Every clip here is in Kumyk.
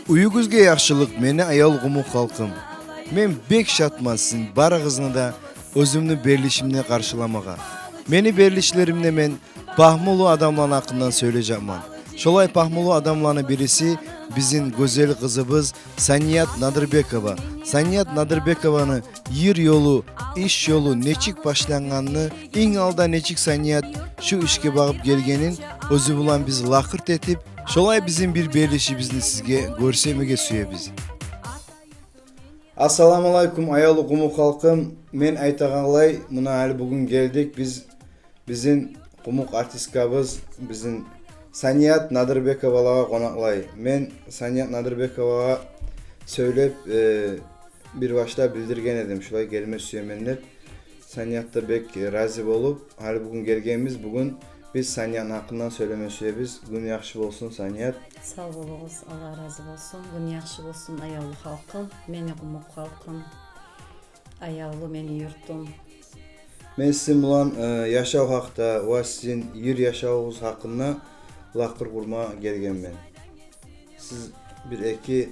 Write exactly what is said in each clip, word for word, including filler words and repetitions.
Уьюгюзге яхшылыкъ, мени аявлу къумукъ халкъым. Мен бек шатман сизин барыгъызны да оьзюмню берилишимде къаршыламагъа. Мени берилишлеримде мен пагьмулу адамланы гьакъындан сёйлежекмен. Шолай пагьмулу адамланы бириси бизин гёзел къызыбыз Саният Надырбекова. Саният Надырбекованы йыр ёлу, иш ёлу нечик башлангъанны, инг алда нечик Саният шу ишге багъып гелгенин оьзю булан биз лакъыр этип, шолай бизин бир берилишибизни сизге гёрсетмеге сюебиз. Ассаламу алайкум, аявлу къумукъ халкъым. Мен айтагъанлай, муна гьали бугюн гелдик биз бизин къумукъ артисткабыз, бизин Саният Надырбековалагъа къонакълай. Мен Саният Надырбековагъа сёйлеп, э, бир башда билдирген эдим, шулай гелме сюемен деп. Саният да бек рази болуп, гьали бугюн гелгенбиз. Бугюн биз Саниятны гьакъындан сёйлеме сюебиз. Гюн яхшы болсун, Саният. Сав болугъуз, Аллагь рази болсун. Гюн яхшы болсун, аявлу халкъым, мени къумукъ халкъым, аявлу мени юртум. Мен сизин булан, э, яшав гьакъда ва сизин йыр яшавугъуз гьакъында лакъыр къурма гелгенмен. Сиз бир-эки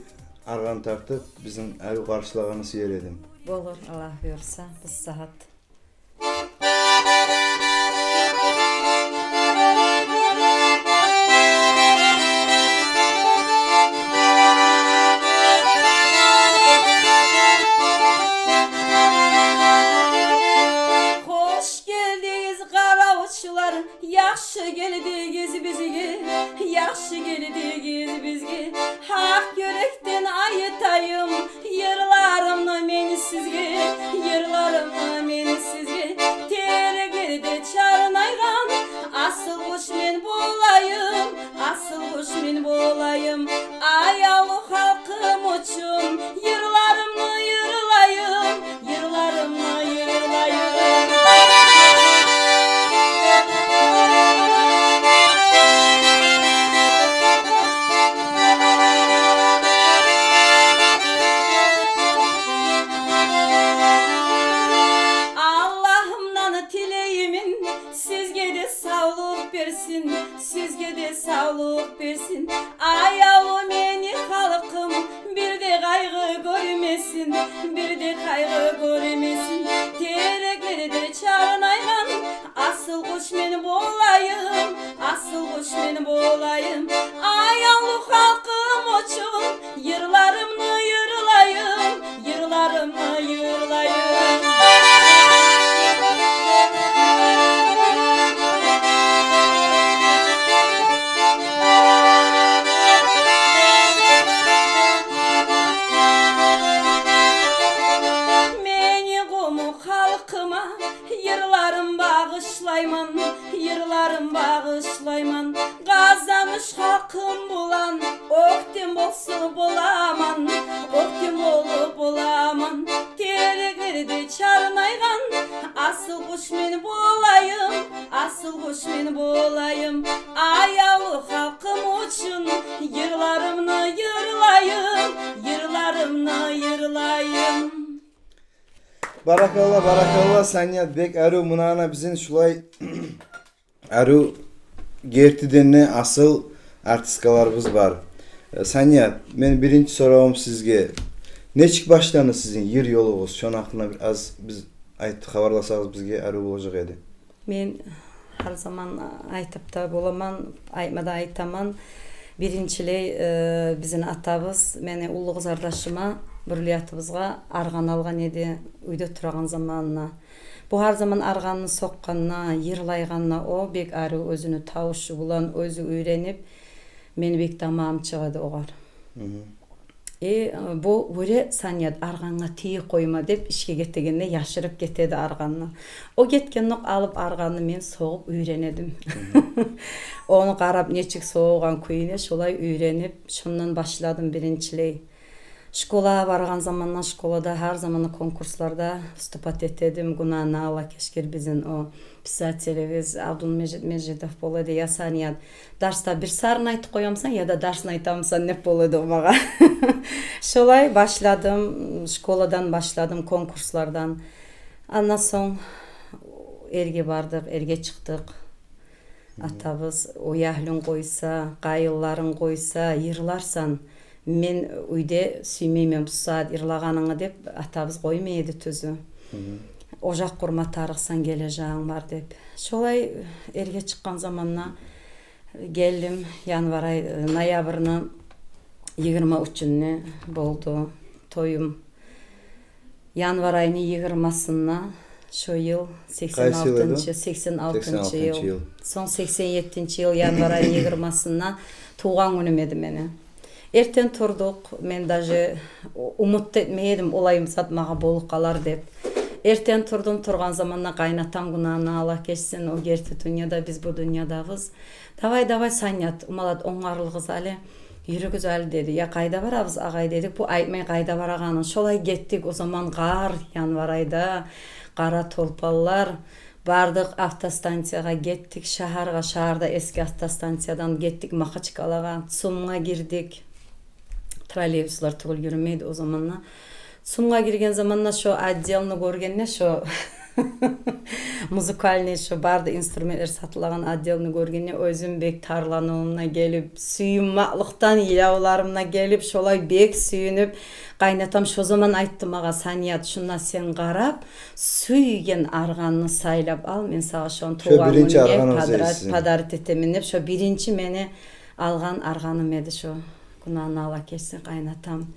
аргъан тартып, бизин арив къаршылагъанны сюер эдим. Болур, Аллагь буюрса, бу сагьат. Хош гелдигиз, къаравчулар, яхшы гелдигиз бизге, яхшы гелдигиз бизге. Гьакъ юрекден айтайым йырларымны мен сизге, йырларымны мен сизге. Тереклерде чарнайгъан асыл къуш мен болайым, асыл къуш мен болайым. Аявлу халкъым учун йырларымны йырлайым, йырларымны йырлайым. Аллагьымдан тилеймен, сизге де савлукъ берсин, сизге де савлукъ берсин. Аявлу мени халкъым бир де къайгъы гёрмесин, бир де къайгъы гёрмесин. Тереклерде чарнайгъан асыл къуш мен болайым, асыл къуш мен болайым. Аявлу халкъым учун йырларымны йырлайым, йырларымны йырлайым. Мени къумукъ халкъыма йырларым багъышлайман, йырларым багъышлайман. Къазаныш халкъым булан оьктем болсу боламан, оьктем болуп боламан. Тереклерде чарнайгъан асыл къуш мен болайым, асыл къуш мен болайым. Аявлу халкъым учун йырларымны йырлайым, йырларымны йырлайым. Баракалла, баракалла, Саният, бек арив. Муна ана бизин шулай арив, гертиден де асыл артисткаларыбыз бар. Э, Саният, мен биринчи соравум сизге. Нечик башланды сизин йыр ёлугъуз? Шону гьакъында бир аз биз айт, хабарласагъыз, бизге арив болажакъ эди. Мен гьар заман айтып да боламан, айтма да айтаман. Биринчилей, э, бизин атабыз мени уллу къызардашыма, Бурлиятыбызгъа аргъан алгъан эди уьйде турагъан заманына. Бу гьар заман аргъанны сокъгъанына, йырлайгъанына, о бек арив оьзюню тавушу булан оьзю уьйренип, мени бек тамагъым чыгъа эди огъар. Мгм. Э, бу гёре Саният аргъангъа тийип къойма деп, ишге гетегенде яшырып гете эди аргъанны. О гетгендокъ алып аргъанны мен согъуп уьйрене эдим. Мгм. Ону къарап, нечик согъагъан кююне, шолай уьйренип, шондан башладым биринчилей. Школагъа баргъан заманда, школада гьар заманда конкурсларда выступать эте эдим. Гюнагьына Аллагь кечгир, бизин о писателибиз Абдулмежит Межитов бола эди: «Я, Саният, дарсда бир сарын айтып къоямысан, яда дарсын айтамысан?» — деп бола эди о магъа. Шолай башладым, школадан башладым, конкурслардан. Андан сонг эрге бардыкъ, эрге чыкъдыкъ. Мгм. Атабыз: «Уягьлюнг къойса, къайынларынг къойса, йырларсан, Мен уьйде сюймеймен бу сагьат йырлагъанынгны деп, атабыз къоймай эди тюзю. Ожакъ къурма тарыкъсан, гележегинг бар деп. Шолай эрге чыкъгъан заманда гелдим, январь ай, ноябрны йигирма уьчюнде болду тоюм. Январь айны йигирмасында шо йыл, сексен алтынчы, сексен алтынчы йыл. Сонг сексен еттинчи йыл январь айны йигирмасында тувгъан гюнюм эди мени. Эртен турдукъ, мен даже у-, умут да этмей эдим, олай зат магъа болуп къалар деп. Эртен турдум, тургъан заманда къайнатам, гюнагьындан Аллагь гечсин, о герти дюньяда, биз бу дюньядабыз. Давай, давай, Саният, Умалат, онгарылыгъыз гьали, юрюгюз гьали, деди. Я къайда барабыз, агъай, дедик. Бу айтмай къайда барагъанын. Шолай гетдик, о заман къар, январь айда, къара толпанлар. Бардыкъ, автостанциягъа гетдик, шагьаргъа, шагьарда эски автостанциядан гетдик Махачкъалагъа, ЦУМ-гъа гирдик. Троллейбуслар тюгюл юрюмей эди о заманда. ЦУМ-гъа гирген заманда шо отделни гёргенде, шо музыкальный, шо бары да инструментлер сатылагъан отделни гёргенде, оьзюм бек тарланывум да гелип, сююнмекликден йылавларым да гелип, шолай бек сююнюп, къайнатам шо заман айтды магъа: «Саният, шунда сен къарап, сюйген аргъанны сайлап ал, мен сагъа шону тувгъан гюнюнге подарить этемен», — деп. Шо биринчи мени алгъан аргъаным эди шо. Гюнагьындан Аллагь гечсин, къайнатам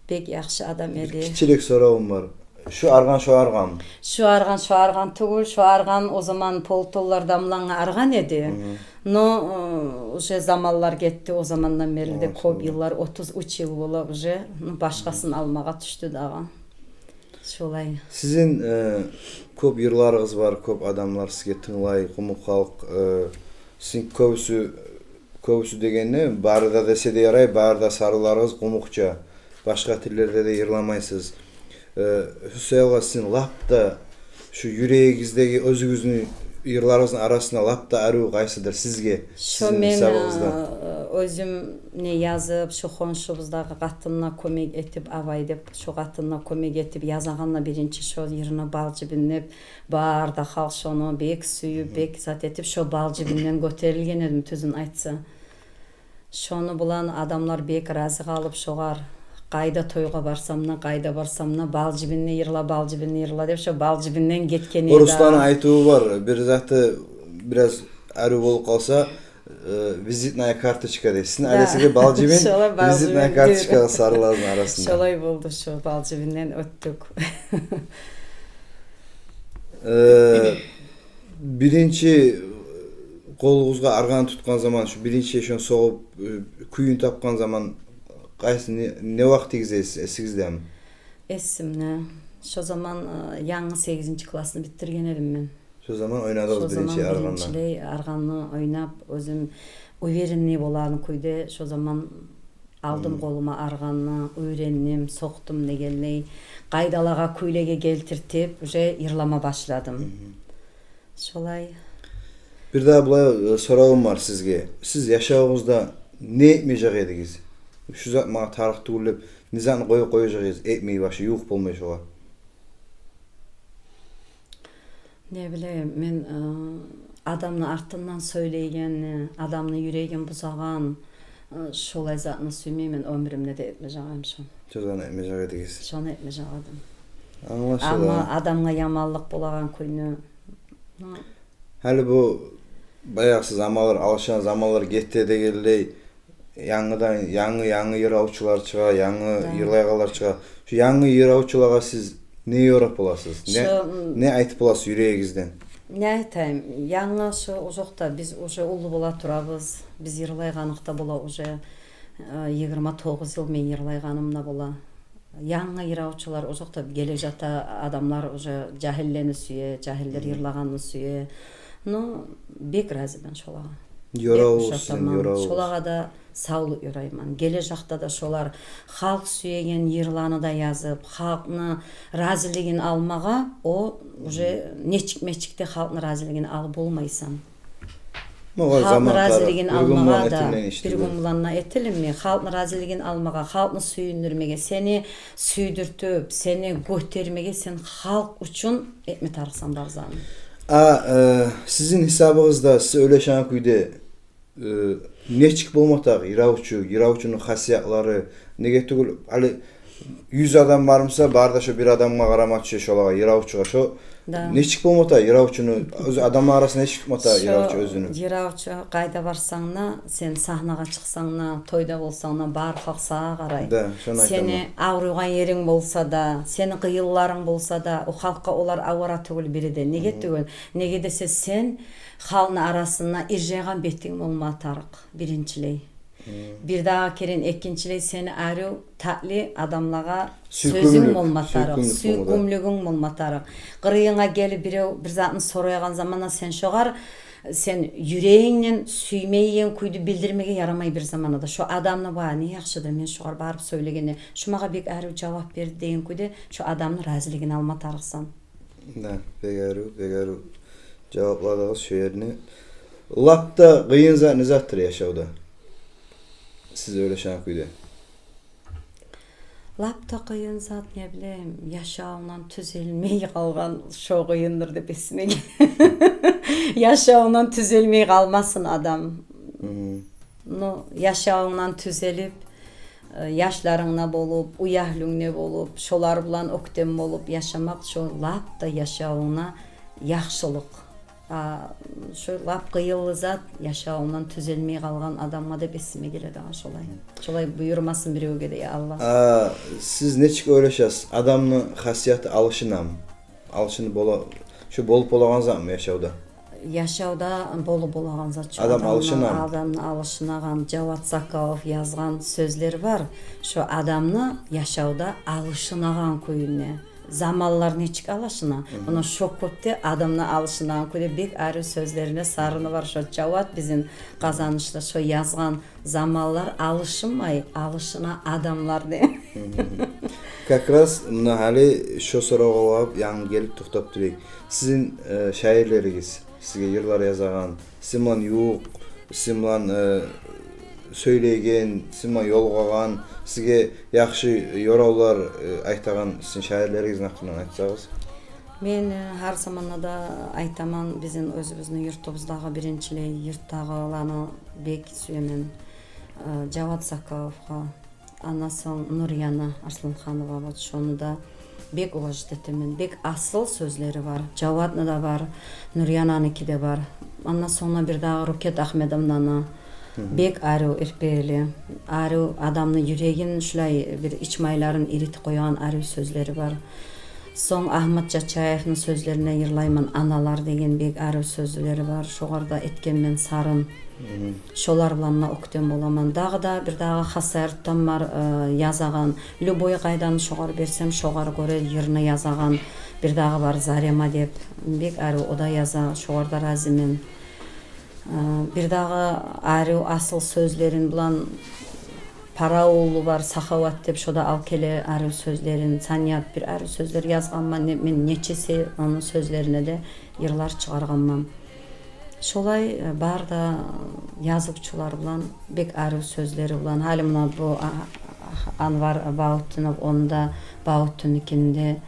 бек яхшы адам эди. Бир гиччирек соравум бар. Шо аргъан шо аргъан? Шо аргъан шо аргъан тюгюл, шо аргъан о заман полутонлар дамлангъан аргъан эди. Но, э, уже заманлар гетди, о замандан берли де кёп йыллар, отуз уьч йыл бола уже, ну, башгъасын алмагъа тюшдю дагъы. Шолай. Сизин, э, кёп йырларыгъыз бар, кёп адамлар сизге тынглай, къумукъ халкъ, э, сизин кёбюсю, кёбюсю дегенде, бары да десе де ярай, бары да сарынларыгъыз къумукъча, башгъа тиллерде де йырламайсыз. Э, шо саялгъа сизин лап да шу юрегигиздеги, оьзюгюзню йырларыгъызны арасында лап да арив къайсыдыр сизге? Шо сизин мен, гьисабыгъызда. Э, оьзюм не язып, шо хоншубуздагъы къатынына кёмек этип, Авай деп, шо къатынына кёмек этип, язагъанда биринчи шо йырны «Бал жибин» деп, бары да халкъ шону бек сююп, бек зат этип, шо «Бал жибинден» гётерилген эдим, тюзюн айтса. Шону булан адамлар бек рази къалып, шогъар къайда тойгъа барсам да, къайда барсам да, «Бал жибинни йырла, бал жибинни йырла» деп, шо «Бал жибинден» гетген эди. Орусланы айтыву бар, бир заты бираз арив болуп къалса, э, визитная карточка дей. Сизин адресиге «Бал жибин», шолай «Бал жибин» визитная карточкагъа сарылазны арасында. Шолай болду, шо «Бал жибинден» оьтдюк. Э, биринчи къолугъузгъа аргъан тутгъан заман, шу биринчи шону согъуп, э, кююн тапгъан заман къайсы, не, не вакътигиз эс-, эсигиздеми? Эсимде. Шо заман, э, янгы сегизинчи классны битдирген эдим мен. Шо заман ойнадыгъыз биринчи аргъанны? Шо заман биринчилей аргъанны ойнап, оьзюм уверенный болагъан кюйде, шо заман алдым къолума аргъанны, уьйрендим, сокъдум дегенлей, къайдалагъа, кюйлеге гелтиртип, уже йырлама башладым. Шолай. Бир дагъы булай, э, соравум бар сизге. Сиз яшавугъузда не этмежек эдигиз? Шу зат магъа тарыкъ тюгюл деп, не затны къоюп къояжакъ эдигиз, этмей, башы ювукъ болмай шогъар? Не билейим, мен, э, адамны артындан сёйлейгенни, адамны юрегин бузагъан, э, шолай затны сюймеймен, оьмюрюмде де этмежек эдим шону. Шо затны этмежек эдигиз. Шону этмежек эдим. Англашыла. Амма адамгъа яманлыкъ болагъан кюйню, ну. Гьали бу баягъы сиз заманлар алышгъан, заманлар гете дегенлей, янгыдан, янгы, янгы йыравчулар чыгъа, янгы йырлайгъанлар чыгъа. Шу янгы йыравчулагъа сиз не ёрап боласыз? Не, не айтып боласыз юрегигизден? Не айтайым? Янгы шу узакъда, биз уже уллу бола турабыз. Биз йырлайгъаныкъ да бола уже, э, йигирма тогъуз йыл мен йырлайгъаным да бола. Янгы йыравчулар, узакъда гележекде адамлар уже жагьиллени сюе, жагьиллер йырлагъанны сюе. Ну, бек разимен шолагъа. Бек ушатаман. Шолагъа да савлукъ ёрайман. Гележекде де шолар халкъ сюеген йырланы да язып, халкъны разилигин алмагъа, о уже нечик-мечик де халкъны разилигин алып болмайсан. Халкъны разилигин алмагъа да бир гюн булан да этилинмей. Халкъны разилигин алмагъа, халкъны сююндюрмеге, сени сюйдюртюп, сени гётермеге сен халкъ учун этме тарыкъсан бар затны. А, э, сизин гьисабыгъызда, сиз ойлашагъан кюйде, э, Нечик болма тарыкъ йыравчу, йыравчуну хасиятлары, неге тюгюл, гьали юз адам бар буса, бары да шо бир адамгъа къарама тюше, шолагъа, йыравчугъа. Шо нечик болма тарыкъ йыравчуну, оьзю адамлар арасында нечик болма тарыкъ йыравчу оьзюню? Йыравчу, къайда барсанг да, сен сагьнагъа чыкъсанг да, тойда болсанг да, бары халкъ сагъа къарай. Да, шону айтаман. Сени авруйгъан еринг болса да, сени къыйынларынг болса да, о халкъгъа олар авара тюгюл бири де. Неге тюгюл? Неге десе, сен халкъны арасында иржайгъан бетинг болма тарыкъ, биринчилей. Бирдагъы керен, экинчилей, сени арив, татли адамлагъа сёзюнг болма тарыкъ, сюйкюмлюк, сюйкюмлюгюнг болма тарыкъ. Къырыйынга гелип бирев бир затны сорайгъан заманда, сен шогъар, сен юрегингден сюймейген кюйде билдирмеге ярамай бир заманда да. Шо адамны: «Ва, не яхшыдыр мен шогъар барып сёйлегенде, шо магъа бек арив жавап берди», — деген кюйде шо адамны разилигин алма тарыкъсан. Да, бек арив, бек арив жавапладыгъыз шо ерни. Лап да къыйын зат не затдыр яшавда? Сиз ойлашагъан кюйде. Лап да къыйын зат, не билейим, яшавунгдан тюзелмей къалгъан, шо къыйындыр деп эсиме геле. Яшавунгдан тюзелмей къалмасын адам. Но яшавунгдан тюзелип, э, яшларынг да болуп, уьягьлюнг де болуп, шолар булан оьктем болуп яшамакъ, шо лап да яшавунгда яхшылыкъ. А шо лап къыйынлы зат, яшавунгдан тюзелмей къалгъан адамгъа деп эсиме геле дагъы шолай. Шолай буюрмасын биревге де, я Аллагь. А сиз нечик ойлашасыз? Адамны хасияты алышынамы? Алышынып бола, шо болуп болагъан затмы яшавда? Яшавда болуп болагъан зат шо. Адам алышынамы? Адамны алышынагъан, Жават Сакавов язгъан сёзлер бар. Шо адамны яшавда алышынагъан кюйюне. Заманлар нечик алышына, муна шо кюйде адамны алышынагъан кюйде бек арив сёзлерине сарыны бар шо Жават, бизин Къазанышда шо язгъан. Заманлар алышынмай, алышына адамлар де. Как раз муна гьали шо соравгъа багъып янгы гелип токътап турайыкъ. Сизин, э, шаирлеригиз, сизге йырлар язагъан, сиз булан ювукъ, сиз булан, э, сёйлейген, сиз булан ёлугъагъан, сизге яхшы ёравлар, э, айтагъан сизин шаирлеригизни гьакъындан айтсагъыз. Мен, э, гьар заманда да айтаман, бизин оьзюбюзню юртубуздагъы, биринчилей, юртдагъыланы бек сюемен. Э, Жават Сакавовгъа, андан сонг Нурьяна Арсланханова, вот шону да бек уважать этемен. Бек асыл сёзлери бар. Жаватны да бар, Нурьянаныки де бар. Андан сонг да бирдагъы Рукет Ахмедовнаны, бек арив, эрпели, арив, адамны юрегин, шулай бир ич майларын эритип къоягъан арив сёзлери бар. Сонг Агьмат Чачаевни сёзлерине йырлайман, «Аналар» деген бек арив сёзлери бар. Шогъар да этгенмен сарын. Шолар булан да оьктем боламан. Дагъы да бирдагъы Хасавюртдан бар, э, язагъан, любой къайданы шогъар берсем, шогъар гёре йырны язагъан бирдагъы бар, Зарема деп. Бек арив о да яза, шогъар да разимен. Э, бирдагъы арив асыл сёзлерин булан Парауллу бар, Сахават деп, шо да алып геле арив сёзлерин. Саният бир арив сёзлер язгъанман, не, мен нечесе ону сёзлерине де йырлар чыгъаргъанман. Шолай, э, бары да язывчулар булан, бек арив сёзлери булан. Гьали муна бу, а, а, Анвар Бавутдинов, ону да, Бавутдинникин де,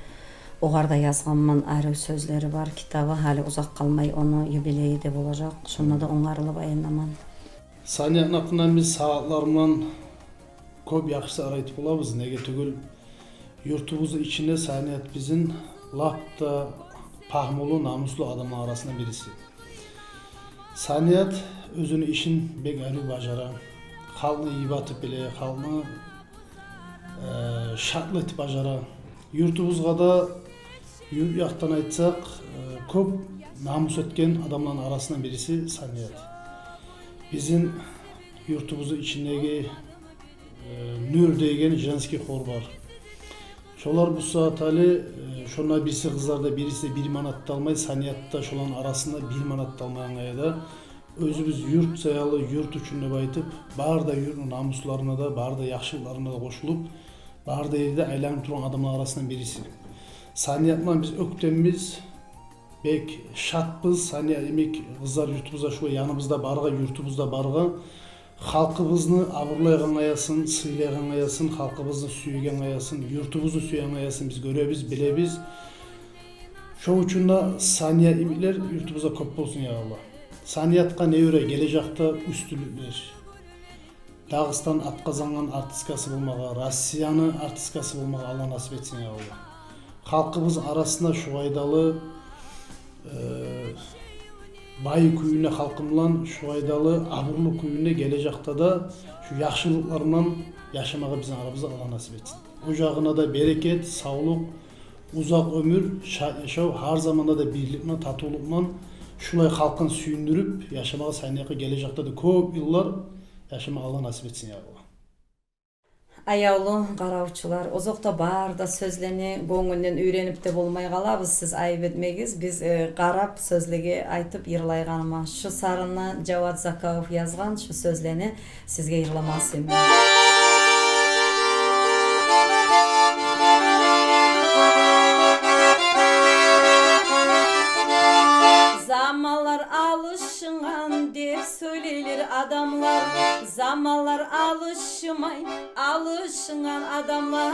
огъар да язгъанман, арив сёзлери бар китабы. Гьали узакъ къалмай ону юбилейи де болажакъ. Шонда да онгарылып айланаман. Саниятны гьакъындан биз сагьатлар булан кёп яхшы затлар айтып болабыз. Неге тюгюл, юртубузну ичинде Саният бизин лап да пагьмулу, намуслу адамлар арасында бириси. Саният оьзюню ишин бек арив бажара. Халкъны йибатып биле, халкъны, э, шатлы этип бажара. Юртубузгъа да, юрт якъдан айтсакъ, э, кёп намус этген адамланы арасындан бириси Саният. Бизин юртубузну ичиндеги, э, «Нюр» деген женский хор бар. Шолар бу сагьат гьали, э, шонда бириси, къызларда бириси де бир манат да алмай, Саният да шоланы арасында бир манат да алмайгъангъа да, оьзюбюз юрт саялы, юрт учун деп айтып, бары да юртну намусларына да, бары да яхшылыкъларына да къошулуп, бары да ерде айланып тургъан адамлар арасындан бириси. Саният булан биз оьктембиз, бек шатбыз. Саният йимик къызлар юртубузда, шулай яныбызда баргъа, юртубузда баргъа, халкъыбызны абурлайгъангъа язсын, сыйлайгъангъа язсын, халкъыбызны сюегенге язсын, юртубузну сюегенге язсын, биз гёребиз, билебиз. Шо учун да Саният йимиклер юртубузда кёп болсун, я Аллагь. Саниятгъа не юрей гележекде уьстюнлюклер. Дагъыстан ат къазангъан артисткасы болмагъа, Россияны артисткасы болмагъа Аллагь насип этсин, я Аллагь. Халкъыбыз арасында шу къайдалы, э, бай кюйде халкъы булан, шу къайдалы абурлу кюйде гележекде де шу яхшылыкълар булан яшамагъа бизин арабызда Аллагь насип этсин. Ожагъына да берекет, савлукъ, узакъ оьмюр, шат яшав, гьар заманда да бирлик булан, татывлукъ булан, шулай халкъын сююндюрюп яшамагъа Саниятгъа гележекде де кёп йыллар яшама Аллагь насип этсин, я Аллагь. Аявлу къаравчулар, озокъда, бары да сёзлени гёнгюнден уьйренип де болмай къалабыз, сиз айып этмегиз. Биз, э, къарап, сёзлеге айтып йырлайгъаныма. Шу сарынны Жават Закавов язгъан, шу сёзлени сизге йырламагъа сюемен. Заманлар алышынгъан деп сёйлейлер адамлар, заманлар алышмай, алышынгъан адамлар.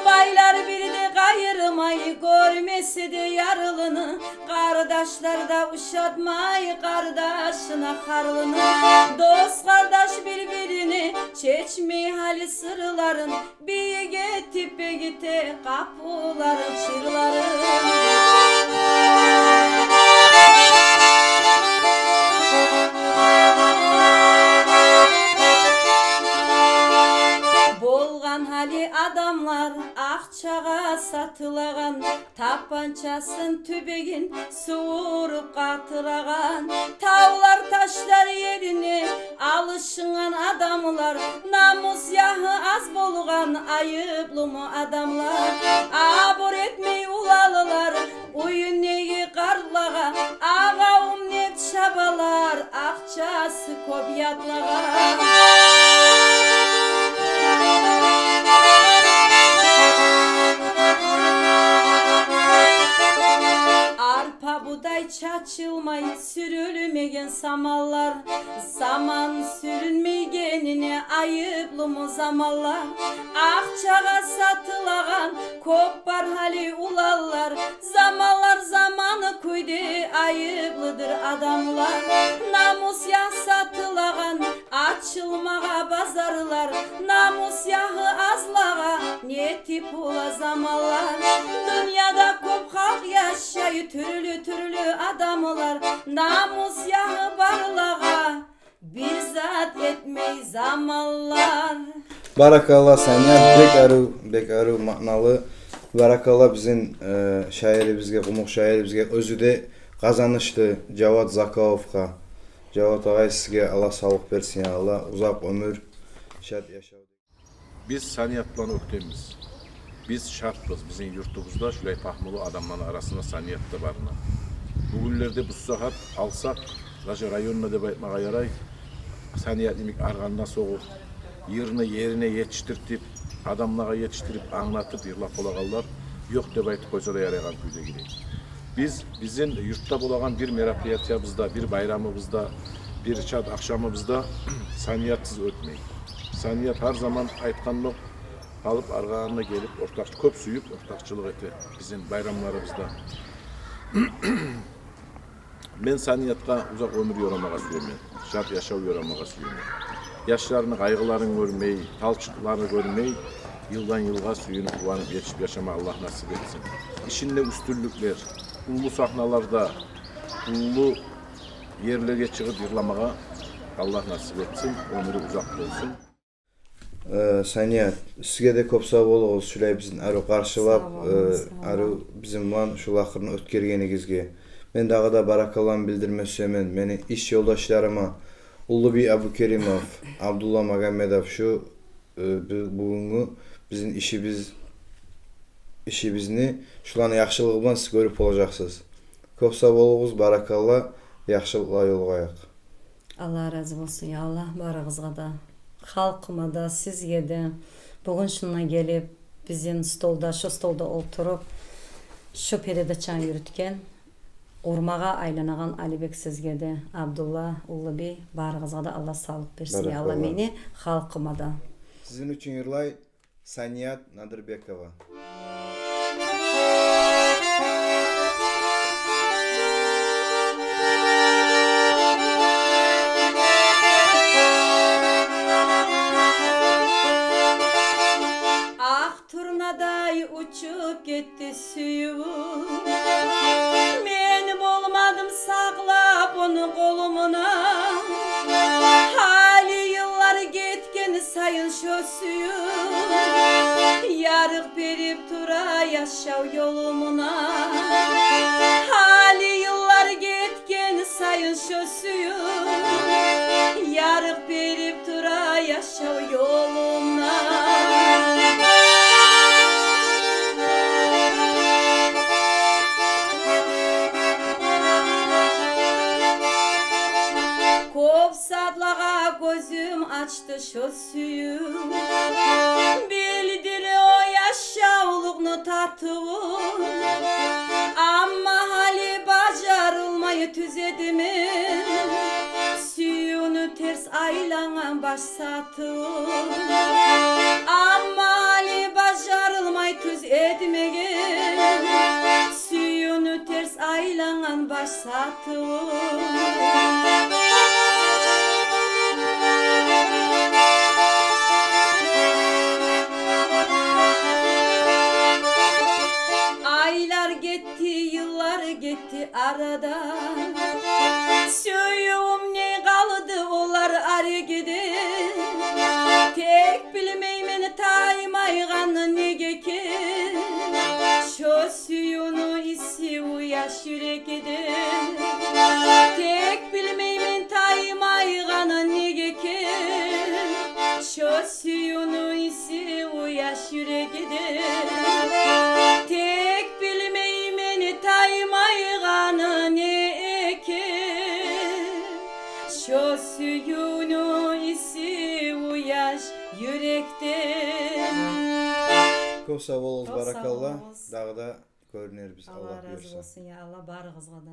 Байлар бир де къайырмай, гёрмесе де ярлыны, къардашлар да ушатмай къардашына гьарлыны. Дос-къардаш бир-бирине чечмей гьали сырларын, бийик этип бегите къапуларын, чырларын. Болгъан гьали адамлар акъ акъчагъа сатылагъан, тапанчасын, тюбегин сувуруп къатырагъан. Тавлар, ташлар ерине алышынгъан адамлар, намус-яхы аз болгъан айыплымы адамлар? Абур этмей уланлылар уьюндеги къартлагъа, агъавум деп чабалар акъчасы кёп ятлагъа. Арпа, будай чачылмай, сюрюлмеген саманлар, заман сюрюнмейгенине айыплымы заманлар? Акъчагъа сатылагъан кёп бар гьали уланлар, заманлар заманы кюйде айыплыдыр адамлар. Намус-ях сатылагъан ачылмагъа базарлар, намус-яхы азлагъа не тип бола заманлар? Дюньяда кёп халкъ яшай, тюрлю-тюрлю адамлар, намус-яхы барлагъа бир зат этмей заманлар. Баракалла, Саният, бек арив, бек арив, маъналы. Баракалла бизин, э, шаирибизге, къумукъ шаирибизге, оьзю де къазанышды, Жават Закавовгъа. Жават агъай, сизге Аллагь савлукъ берсин, я Аллагь, узакъ оьмюр, шат яшав. Биз Саният булан оьктембиз. Биз шатбыз, бизин юртубузда шулай пагьмулу адамланы арасында Саният да барына. Бугюнлерде, бу сагьат алсакъ, даже районда деп айтмагъа ярай, Саният йимик аргъанда согъуп, йырны ерине етишдиртип, адамлагъа етишдирип, англатып йырлап болагъанлар ёкъ деп айтып къойса да ярайгъан кюйдегилей. Биз, бизин юртда болагъан бир мероприятиябызда, бир байрамыбызда, бир шат ахшамыбызда Саниятсыз оьтмей. Саният гьар заман айтгъандокъ, алып аргъагъанына гелип, ортакъ-, кёп сююп ортакъчылыкъ эте бизин байрамларыбызда. Мен Саниятгъа узакъ оьмюр ёрамагъа сюемен, шат яшав ёрамагъа сюемен. Яшларыны къайгъыларын гёрмей, талчыкъларын гёрмей, йылдан йылгъа сююнюп, къуванып етишип яшама Аллагь насип этсин. Ишинде уьстюнлюклер, уллу сагьналарда, уллу ерлеге чыгъып йырламагъа Аллагь насип этсин, оьмюрю узакъ болсун. Э, Саният, сизге де кёп сав болугъуз, шулай бизин арив къаршылап, сав болугъуз, э, сав болугъуз, арив бизин булан шу лакъырны оьтгергенигизге. Мен дагъы да баракалламны билдирме сюемен мени иш ёлдашларыма, Уллубий Абукеримов, Абдулла Магомедов, шу, э, бу-, бугюнгю бизин ишибиз, ишибизни шуланы яхшылыгъы булан сиз гёрюп болажакъсыз. Кёп сав болугъуз, баракалла, яхшылыкъла ёлугъайыкъ. Аллагь рази болсун, я Аллагь, барыгъызгъа да. Халкъыма да, сизге де. Бугюн шунда гелип, бизин столда, шу столда олтуруп, шу передачаны юрютген, къурмагъа айланагъан Алибек, сизге де, Абдулла, Уллубий, барыгъызгъа да Аллагь савлукъ берсин, я Аллагь, баракалла, мени халкъыма да. Сизин учун йырлай Саният Надирбекова. Учуп гетди сюювюм, мен болмадым сакълап ону къолумда. Гьали йыллар гетген сайын шо сююв ярыкъ берип тура яшав ёлумда. Гьали йыллар гетген сайын шо сююв ярыкъ берип тура яшав ёлумда. Кёп затлагъа гёзюм ачды шо сююв, билдире о яшавлукъну татывун. Амма гьали бажарылмай тюз этмеге сюювню терс айлангъан баш сатывун. Амма гьали бажарылмай тюз этмеге сюювню терс айлангъан баш сатывун. Айлар гетди, йыллар гетди арадан. Сюювюм не къалды олар арегиде. Тек билмеймен таймайгъаны неге экен шо сюювню иси уяш юрекде. Тек билмеймен таймайгъаны неге экен шо сюювню иси уяш юрекде. Тек билмеймен таймайгъаны неге экен шо сюювню иси уяш юрекде. Кёп сав болугъуз, баракалла. Кёп сав болугъуз. Дагъы да гёрюнербиз, Аллагь рази болсун, я Аллагь, барыгъызгъа да.